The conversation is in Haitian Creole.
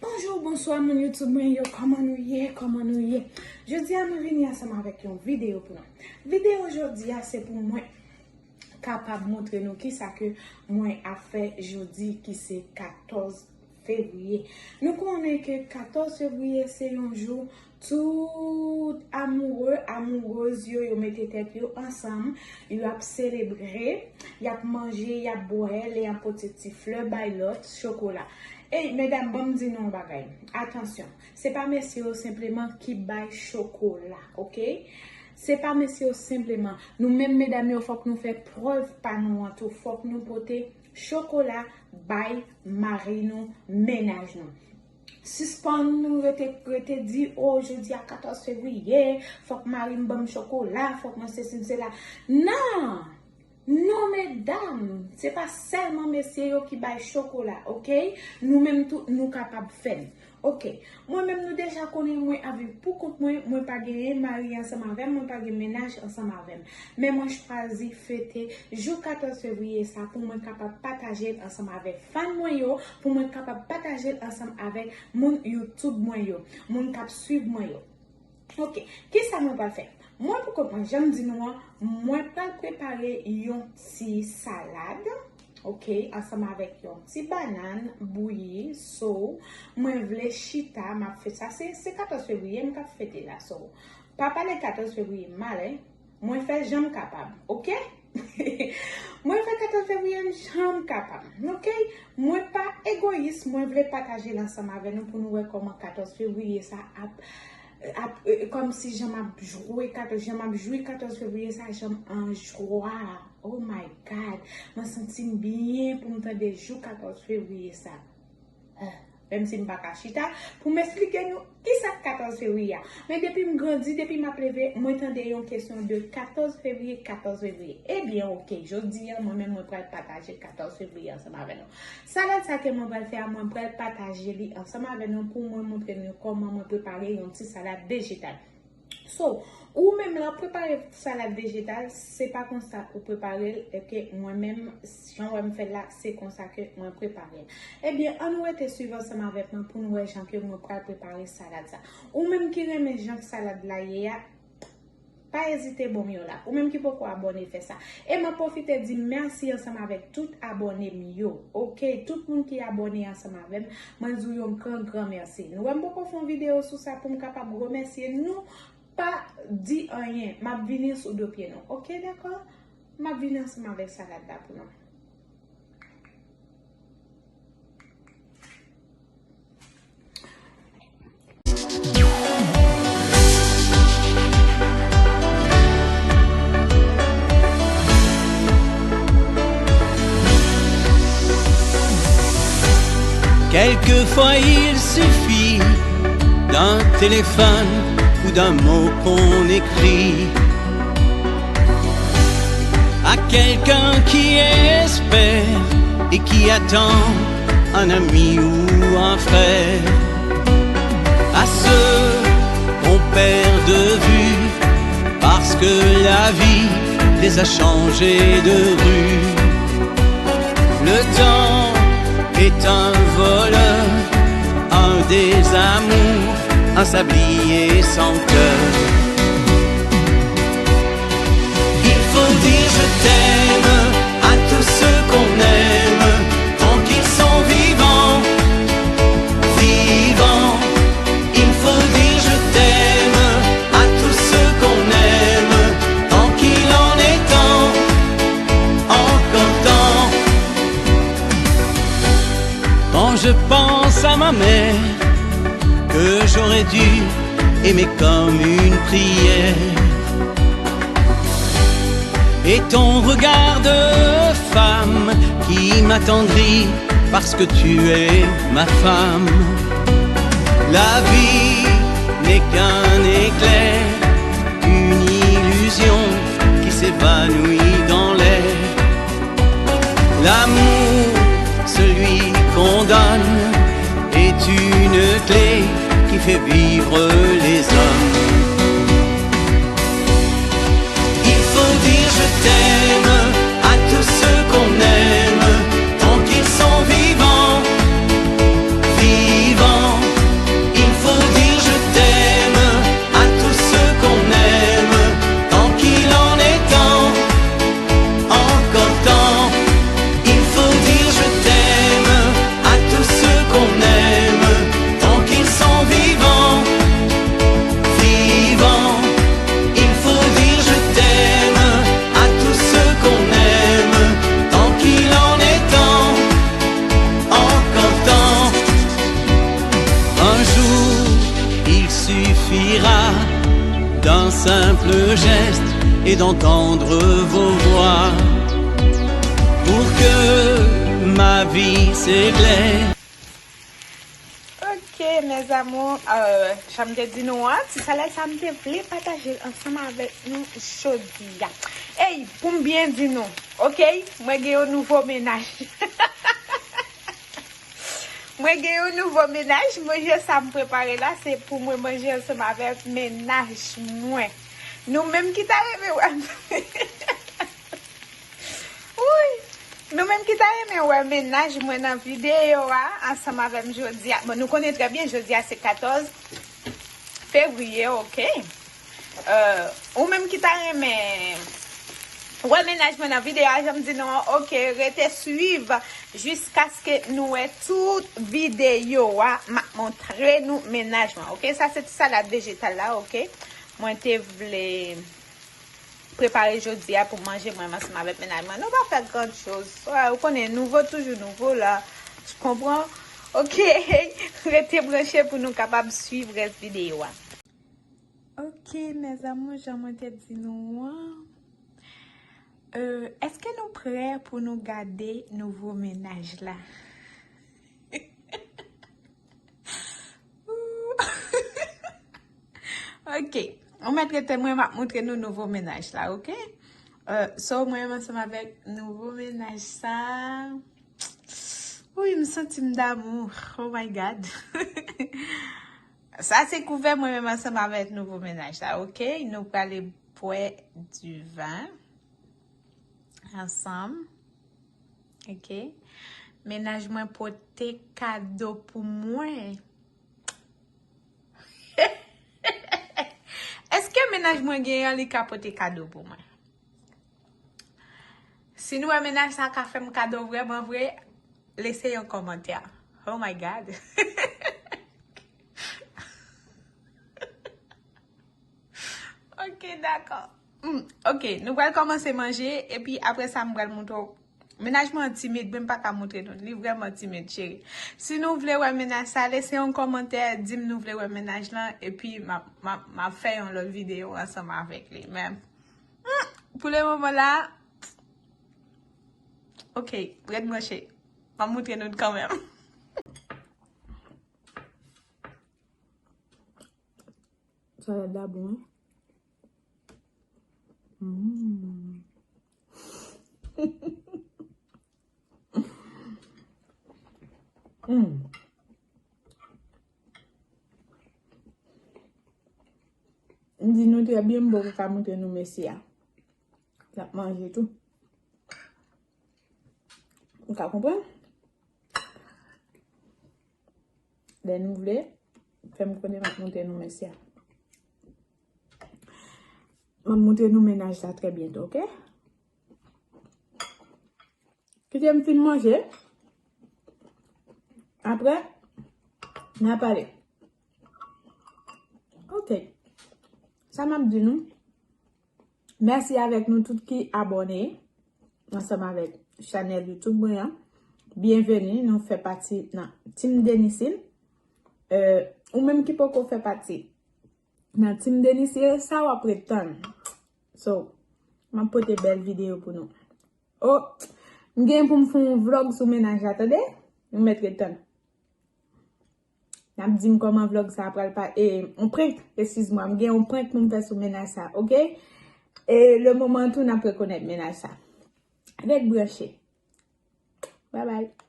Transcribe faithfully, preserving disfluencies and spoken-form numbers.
Bonjou, bonswa moun YouTube mwen yo, kòman nou ye, kòman nou ye? Jodi a mwen vini ansanm avèk yon videyo pou nou. Videyo jodi a se pou mwen kapab montre nou kisa ke mwen ap fè jodi ki se katòz fevriye. Nou konnen ke katòz fevriye se yon jou tout amoure, amourez yo, yo mete tèt yo ansanm, y ap selebre, y ap manje, y ap bwè, lè y ap pote ti flè bay lòt, chokola. Ey, medam, ban m di nou yon bagay. Atansyon, se pa mesye yo senpleman ki bay chokola, oke? Se pa mesye yo senpleman. Nou menm medam yo, fòk nou fè prèv pa nou an tou. Fòk nou pote chokola bay mari nou, mennaj nou. Sispann nou rete, rete di, o, jodi a katòz fevriye, fòk mari m ban m chokola, fòk mwen sesi, m sela. Non! Non, medam, se pa sèlman mesye yo ki bay chokola, oke? Nou menm tou, nou kapab fè l. Oke, mwen menm nou deja konnen mwen ap viv pou kont mwen, mwen pa genyen mari ansanm avè m, mwen pa gen mennaj ansanm avè m. Men mwen chwazi fete jou katòz fevriye sa pou mwen kapab pataje l ansanm avèk fan mwen yo, pou mwen kapab pataje l ansanm avèk moun YouTube mwen yo, moun k ap swiv mwen yo. Oke, kisa mwen pral fè? Mwen pou kont mwen, jan m di nou an, mwen pral prepare yon ti salad, oke, ansanm avèk yon ti banann bouyi. So, mwen vle chita, m ap fè sa, se, se katòz fevriye m k ap fete la. So, pa pale katòz fevriye mal, en. Mwen fè jan m kapab, oke? Mwen fè katòz fevriye m jan m kapab, oke? Mwen pa egoyis, mwen vle pataje l ansanm avè nou pou nou wè kòman katòz fevriye sa ap, ap, e, kòmsi jan m ap jwe katòz, jan m ap jwi katòz fevriye sa, jan m an jwa. Oh my God, mwen santi m byen pou m tande jou katòz fevriye sa. Ah, menm si m pa ka chita pou m esplike nou kisa k katòz fevriye a. Men depi m grandi, depi m ap leve, mwen tande yon kesyon de katòz fevriye, katòz fevriye. Ebyen, oke, jodi a, mwen menm mwen pral pataje katòz fevriye ansanm avè nou. Salad sa ke mwen pral fè a, mwen pral pataje li ansanm avè nou pou mwen montre nou kòman mwen prepare yon ti salad vejetal. So, ou menm lè w ap prepare salad vejetal, se pa konsa ou prepare l, e ke mwen menm, jan w wè m fè l la, se konsa ke mwen prepare l. Ebyen, ann rete swiv ansanm avèk mwen pou n wè jan ke mwen pral prepare salad sa. Ou menm ki renmen jan salad la ye a, pa ezite ban m yon like. Ou menm ki poko abòne, fè sa. E m ap pwofite di mèsi ansanm avèk tout abòne m yo. Oke, tout moun ki abòne ansanm avè m, mwen di w yon gran, gran mèsi. Nou wè m poko fè yon videyo sou sa pou m kapab remèsye nou, pa di anyen. M ap vini sou do pye nou. Oke, dakò? M ap vini ansanm avèk salad la pou nou. Quelquefois il suffit d'un téléphone ou d'un mot qu'on écrit à quelqu'un qui espère et qui attend un ami ou un frère, à ceux qu'on perd de vue parce que la vie les a changés de rue. Le temps est un voleur, un désamour, un sablier sans cœur. Il faut dire je t'aime à tous ceux qu'on aime tant qu'ils sont vivants, vivants. Il faut dire je t'aime à tous ceux qu'on aime tant qu'il en est temps, encore temps. Quand je pense à ma mère, que j'aurais dû aimer comme une prière. Et ton regard de femme qui m'attendrit parce que tu es ma femme. La vie n'est qu'un éclair, une illusion qui s'évanouit dans l'air. L'amour, celui qu'on donne, est une clé qui fait vivre les hommes. Il faut dire je t'aime à tous ceux qu'on aime tant qu'ils sont vivants, vivants. Simple geste et d'entendre vos voix pour que ma vie s'éclaire. Ok, mes amours, euh, jan m te di nou an, ti salad sa m te vle pataje l ansanm avèk nou jodi a. Ey, pou m byen di nou, ok, mwen gen yon nouvo mennaj. Mwen gen yon nouvo mennaj, manje sa m prepare la, se pou mwen manje ansanm avèk mennaj mwen. Nou menm ki ta renmen wè m. Wi, nou menm ki ta renmen wè mennaj mwen nan videyo a ansanm avè m jodi a. Bon, nou konnen trè byen, jodi a se katòz fevriye, ok? Euh, ou menm ki ta renmen wè mennaj mwen nan videyo a, jan m di nou an, ok, rete swiv jiskaske nou wè tout videyo a, m ap montre nou mennaj mwen, ok? Sa se ti salad vejetal la, ok? Mwen te vle prepare jodi a pou manje mwen ansanm avèk mennaj mwen. Nou pa fè gran choz. Ou konnen, nouvo toujou nouvo la. Tu comprends? Ok, rete branche pou nou kapab swiv rès videyo a. Ok, mes amours, jan mwen te di nou an. Euh, èske nou prè pou nou gade nouvo mennaj la? Ok. Ou mèt rete, mwen m ap montre nou nouvo mennaj la, ok? Euh, so, mwen menm ansanm avèk nouvo mennaj sa. Wi, m santi m damou. Oh my God. Sa se kouvè mwen menm ansanm avèk nouvo mennaj la, ok? Nou prale bwè diven ansanm. Ok. Mennaj mwen pote kado pou mwen. Èske mennaj mwen genyen, li ka pote kado pou mwen? Si nou wè mennaj sa ka fè m kado vrèman vre, lese yon kòmantè. Oh my God. Ok, dakò. Hmm, ok, nou pral kòmanse manje, epi apre sa, m pral montre w. Mennaj mwen timid, men m pa ka montre nou. Li vrèman timid, cheri. Si nou vle wè mennaj sa, lese yon kòmantè, di m nou vle wè mennaj lan, epi m ap, m ap, m ap fè yon lòt videyo ansanm avèk li. Men, hmm, pou le moman la, ok, ret branche. M ap montre nou kanmenm. Salad la bon, wi. Mm. Mm. M di nou trè byen, m poko ka montre nou mesye a. L ap manje tou. Ou ka konprann? Lè nou vle, fè m konnen m ap montre nou mesye a. M ap montre nou mennaj la trè byento, ok? Kite m fin manje. Apre, n a pale. Ok. Sa m ap di nou. Mèsi avèk nou tout ki abòne ansanm avèk chanèl YouTube mwen an. Byenveni, nou fè pati nan Team Denisil. Euh, ou menm ki poko fè pati nan Team Denisil, sa w ap ret tann? So, m ap pote bèl videyo pou nou. Oh, m gen pou m fè yon vlog sou mennaj la, tande? Nou mèt ret tann. N ap di m kòman vlog sa a pral pa, e, yon prank, eskiz mwa, m gen yon prank pou m fè sou mennaj sa, ok? E le moman tou, n ap rekonèt mennaj sa. Ret branche. Bye bye.